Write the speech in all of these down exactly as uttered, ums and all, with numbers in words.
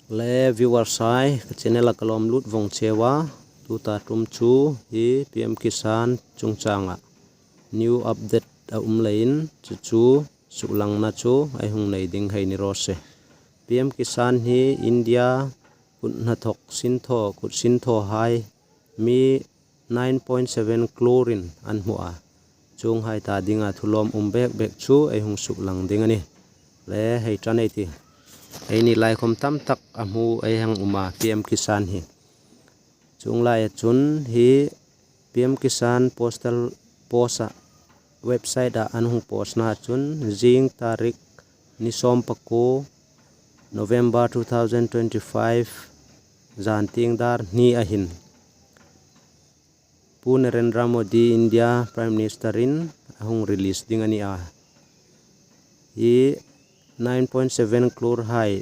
Le viewers hai, ka channel-a ka lawm lut vong cheu a, tuta ṭum chu hi P M Kisan chungchanga new update a um leiin, chu chu suklangna chu ei hung nei ding hei ni raw se. P M Kisan hi India kut hnathawk sinthaw, kut sinthaw hai mi nine point seven crore-in an hmu a. Chuonghai ta dinga thu lawmum bek bek chu ei hung suklang ding a nih. Le hei ṭan ei tih. Eini lai khom tam tak a hmu ei hang um a P M Kisan hi. Chuong laia chun hi P M Kisan postal post-a website-a an hung post-na chun zing tarik ni sawm pakuo November two thousand twenty-five zan tieng dar hni a hin Pu Narendra Modi, India Prime Minister-in a hung release ding a ni a. Hi nine point seven crore hai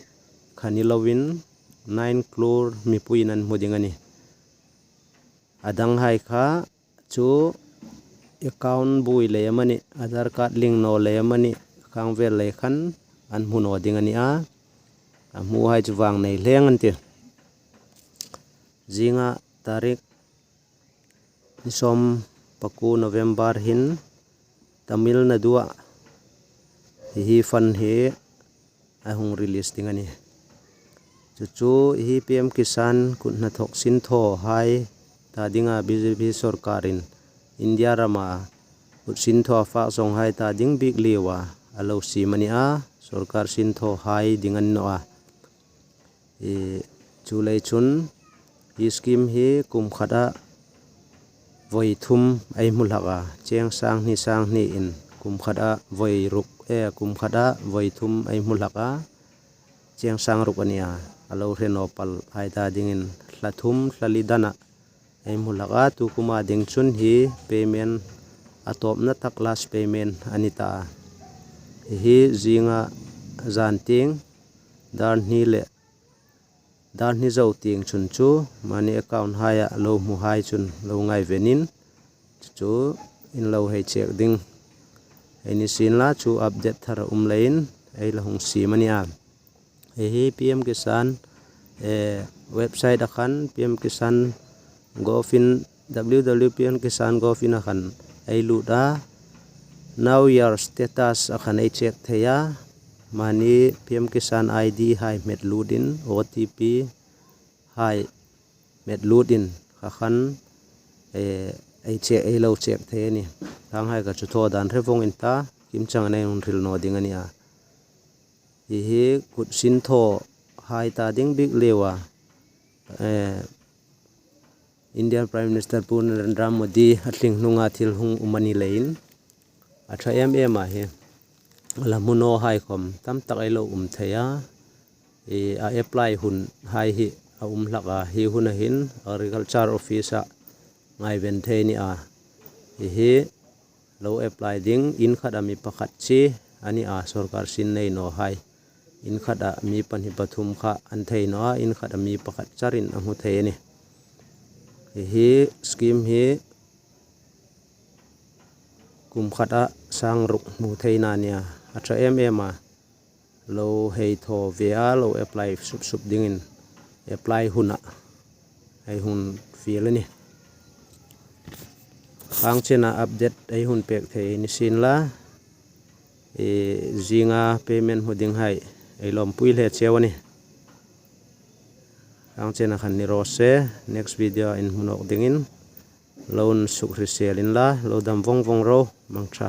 kha ni loin nine crore mipuiin an hmu ding a nih. A danghai kha chu account buoi le amanih, Aadhaar card link naw le amanih, khang vel le khan an hmu naw ding a ni a. A hmuhai chu vang nei hleng an tih. Zinga tarik ni sawm pakuo November hin Tamil Nadu-a hi hi fund hi a hung release ding a nih. Chu chu hi P M Kisan kut hnathawk sinthawhai ta dinga B J P sawrkarin India rama kut sinthawha fak zawnghai ta ding bik liua a lo siem a ni a, sawrkar sinthawhai ding a ni naw a. I, chu lei chun hi scheme hi kum khata voi thum ei hmu hlak a, cheng sang hni sang hni in kum khata voi ruk, e, kum khata voi thum ei hmu hlak a, cheng sang ruk a ni a, a lo hre naw pal hai ta dingin thla thum thla li dana ei hmu hlak a, tu kuma ding chun hi payment a tawpna tak last payment a ni ta a. Hi hi zinga zan tieng dar hni le dar hni zo tieng chun chu mani account haia lo hmuhai chun lo ngaivenin chu chu in lo hei check ding ei ni sien la, chu update thar a um leiin ei la hung siem a ni a. Hi hi P M Kisan, eh, website-a khan P M Kisan gov in, W W P M Kisan gov in-a khan ei lut a, Now your status-a khan ei check thei a, mani P M Kisan I D hai hmet lutin, O T P hai hmet lutin, kha khan, eh, ei check, ei lo check thei a nih. Khanghai ka chu thaw dan hre vong in ta, kimchang nei hung hril naw ding a ni a. Hi hi kut sinthawhai ta ding bik liua, eh, Indian Prime Minister Pu Narendra Modi a tling hnunga thil hung um a ni leiin a ṭha em em a hi. A la hmu nawhai khom tam tak ei lo um thei a. I, a apply hun hai hi a um hlak a, hi huna hin Agriculture Office-a ngaiven thei a ni a. Hi hi lo apply ding in khata mi pakhat chi a ni a, sawrkar sin nei nawhai. In khata mi pahni pathum kha an thei naw a, in khata mi pakhat charin a hmu thei a nih. Hi hi scheme hi kum khata sang ruk hmu theina a ni a, a ṭha em em a. Lo hei thaw ve a, lo apply sup sup dingin apply huna ei hung fiel a nih. Khang chena update ei hung pek thei ni sien la, i, zinga payment hmu dinghai ei lawmpui hle cheu a nih. Khang chena khan ni raw se, next video-a inhmu nawk dingin lo insukhrisel inla, lo dam vong vong ro, mangṭha.